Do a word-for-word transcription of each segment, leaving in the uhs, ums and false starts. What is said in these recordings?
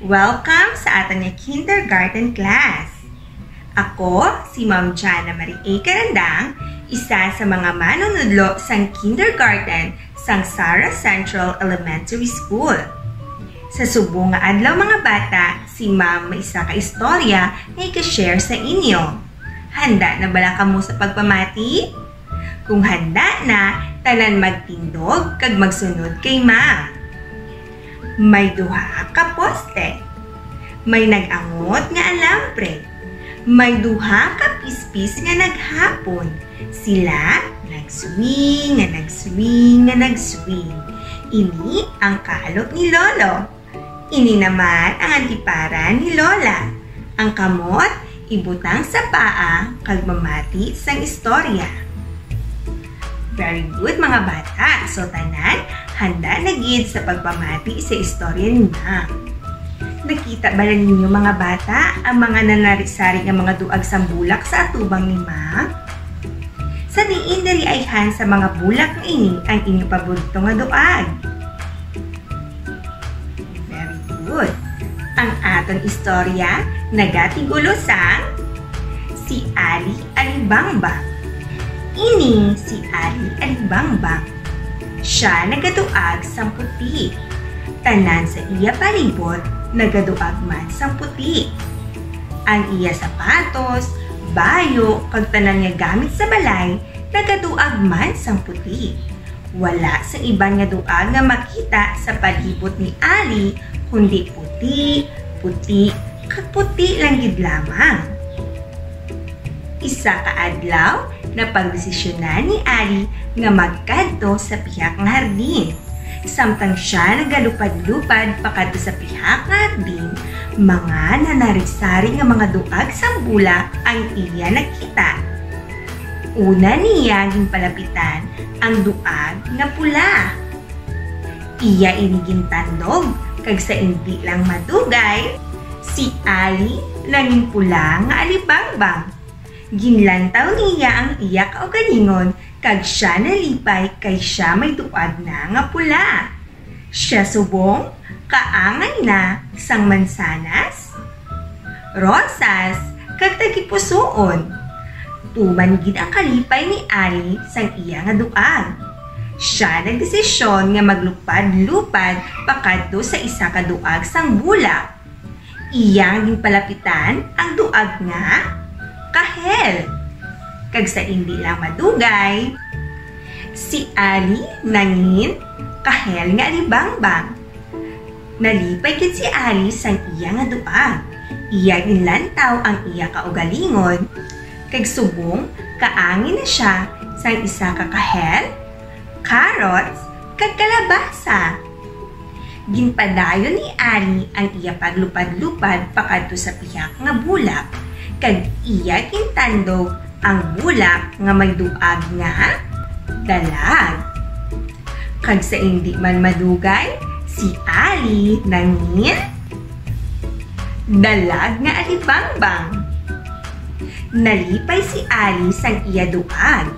Welcome sa aton nga kindergarten class. Ako si Ma'am Jana Marie A. Carandang, isa sa mga manunudlo sang kindergarten sang Sara Central Elementary School. Sa subong nga adlaw, mga bata, si Ma'am may isa ka istorya nga ika-share sa inyo. Handa na bala kamo sa pagpamati? Kung handa na, tanan magtindog kag magsunod kay Ma'am. May duha ka poste. May nag-angot nga alambre. May duha ka pispis nga naghapon. Sila nagswing nga nagswing nga nagswing. Ini ang kalop ni Lolo. Ini naman ang antiparan ni Lola. Ang kamot, ibutang sa paa kag mamati sang istorya. Very good, mga bata. So, tanan, handa na gid sa pagpamati sa istorya ni Ma'am. Nakita bala ninyo, mga bata, ang mga nanari-sari nga mga duag sang bulak sa atubang ni Ma'am? Sa diin diri ayhan sa mga bulak nga ini ang inyo paborito nga duag? Very good. Ang aton istorya nagatigulo sang Si Ali Alibangbang. Ini si Ali Alibangbang. Siya nagaduag sang puti. Tanan sa iya palibot nagaduag man sang puti. Ang iya sapatos, bayo, kag tanan nga gamit sa balay nagaduag man sang puti. Wala sang iban nga duag nga makita sa palibot ni Ali, kundi puti, puti, kag puti lang gid lamang. Isa ka adlaw, napagdesisyonan ni Ali nga magkadto sa pihak nga hardin. Samtang sia nagalupad-lupad pakadto sa pihak nga hardin, mga nanari-sari nga mga duag sang bulak ang iya nakita. Una niya ginpalapitan ang duag nga pula. Iya ini gintandog, kag sa indi lang madugay, si Ali nangin pula nga alibangbang. Ginlantaw niya ang iya kaugalingon, kag sia nalipay kay sia may duag na nga pula. Sia subong kaangay na sang mansanas, rosas, kag tagipusoon. Tuman gid ang kalipay ni Ali sang iya nga duag. Sia nagdesisyon nga maglupad-lupad pakadto sa isa ka duag sang bulak. Iya nga ginpalapitan ang duag nga kahel. Kag sa indi lang madugay, si Ali nangin kahel nga alibangbang. Nalipay gid si Ali sang iya nga duag. Iya ginlantaw ang iya kaugalingon, kag subong kaangay na sia sang isa ka kahel, carrots, kag kalabasa. Ginpadayon ni Ali ang iya paglupad-lupad pakadto sa pihak nga bulak, kag iya gintandog ang bulak nga may duag nga dalag. Kag sa indi man madugay, si Ali nangin dalag nga alibangbang. Nalipay si Ali sang iya duag.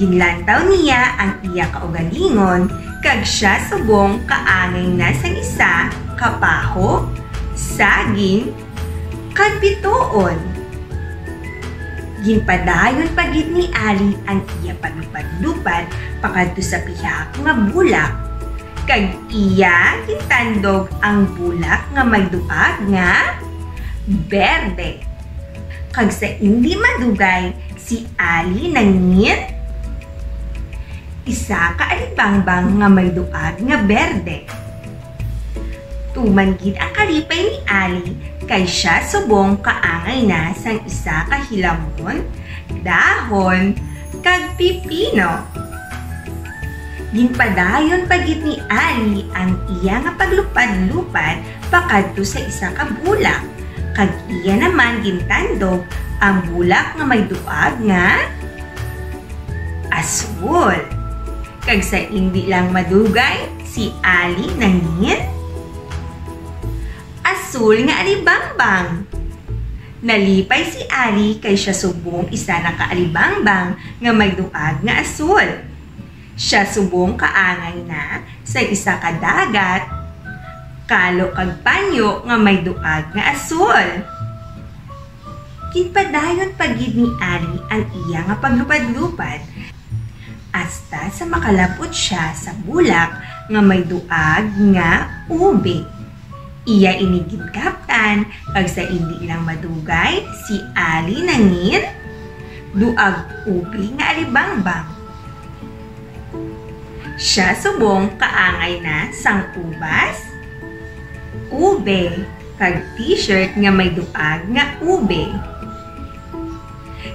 Ginlantaw niya ang iya kaugalingon, kag sia subong kaangay na sang isa ka paho, saging, kag bituon. Ginpadayon pa gid ni Ali ang iya paglupad-lupad pakadto sa pihak nga bulak, kag iya gintandog ang bulak nga may duag nga berde. Kag sa indi madugay, si Ali nangin isa ka alibangbang nga may duag nga berde. Tuman gid ang kalipay ni Ali, kay sia subong kaangay na sang isa ka hilamon, dahon, kag pipino. Ginpadayon pa gid ni Ali ang iya nga paglupad-lupad pakadto sa isa ka bulak, kag iya naman gintandog ang bulak nga may duag nga asul. Kag sa indi lang madugay, si Ali nangin asul nga alibangbang. Nalipay si Ali kay sia subong isa na ka alibangbang nga may duag nga asul. Sia subong kaangay na sa isa ka dagat, kalo kag panyo nga may duag nga asul. Ginpadayon pa gid ni Ali ang iya nga paglupad-lupad, hasta sa makalab-ot sia sa bulak nga may duag nga ube. Iya ini ginkaptan, kag sa indi lang madugay, si Ali nangin duag ube nga alibangbang. Sia subong kaangay na sang ubas, ube, kag t-shirt nga may duag nga ube.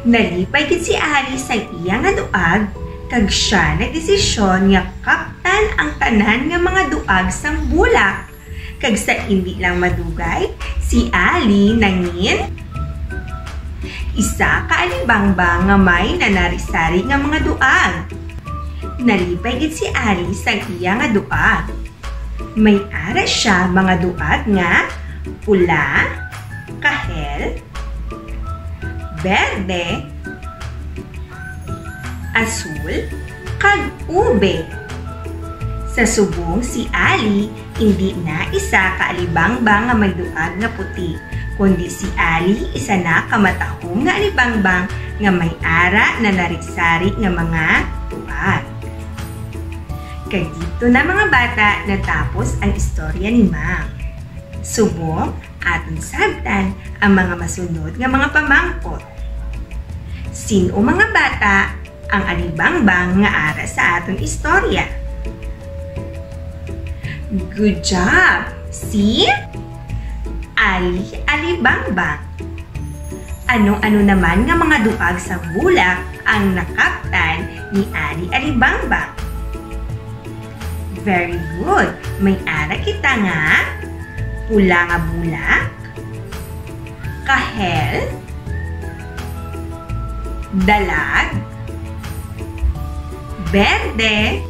Nalipay gid si Ali sa iya nga duag, kag sia nagdesisyon nga kaptan ang tanan nga mga duag sang bulak. Kag sa indi lang madugay, si Ali nangin isa ka alibangbang nga may nanari-sari nga mga duag. Nalipay gid si Ali sa iya nga duag. May ara sia mga duag nga pula, kahel, berde, asul, kag ube. Sa subong, si Ali indi na isa ka alibangbang nga may duag nga puti, kundi si Ali isa na ka matahom nga alibangbang nga may ara na narisari nga mga duag. Kag dito na, mga bata, natapos ang istorya ni Ma'am. Subong, aton sabtan ang mga masunod nga mga pamangkot. Sin-o, mga bata, ang alibangbang nga ara sa aton istorya? Good job! Si Ali Alibangbang. Ano-ano naman nga mga duag sa bulak ang nakaptan ni Ali Alibangbang? Very good. May ara kita nga pula nga bulak, kahel, dalag, berde,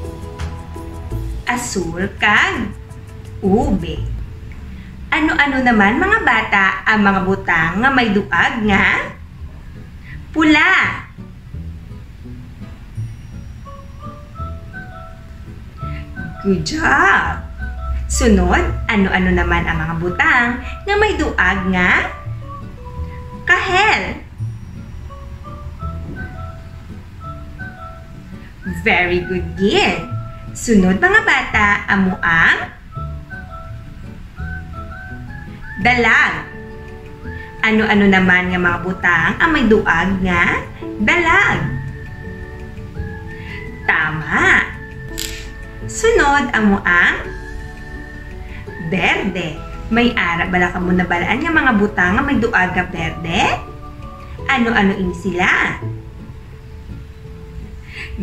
asul, kag ube. Ano-ano naman, mga bata, ang mga butang nga may duag nga pula? Good job! Sunod, ano-ano naman ang mga butang nga may duag nga kahel? Very good gid. Sunod, mga bata, amo ang dalag. Ano-ano naman nga mga butang ang may duag nga dalag? Tama. Sunod, amo ang berde. May ara bala kamo nabalaan nga mga butang nga may duag nga berde? Ano-ano ini sila?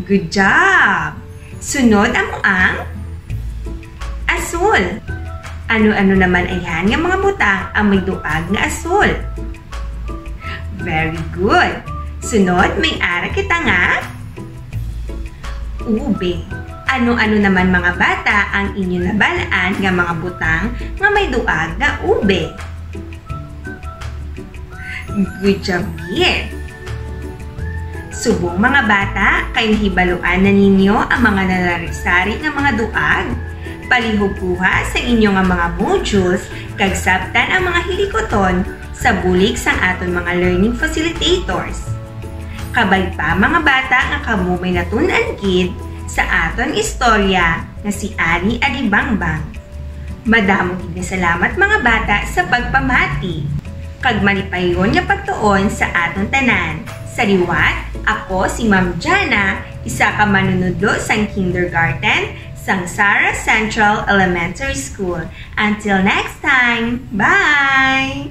Good job! Sunod, amo ang asul. Ano-ano naman ayhan nga mga butang ang may duag nga asul? Very good. Sunod, may ara kita nga ube. Ano-ano naman, mga bata, ang inyo nabalaan nga mga butang nga may duag nga ube? Good job, gid. Subong, mga bata, kay nahibaluan na ninyo ang mga nanari-sari nga mga duag, palihog kuha sa inyo nga mga modules kag sabtan ang mga hilikuton sa bulig sang aton mga learning facilitators. Kabay pa, mga bata, nga kamo may natun-an gid sa aton istorya nga si Ali Alibangbang. Madamo gid nga salamat, mga bata, sa pagpamati kag malipayon nga pagtuon sa aton tanan. Sa liwat, ako si Ma'am Jana, isa ka manunudlo sang kindergarten sang Sara Central Elementary School. Until next time, bye!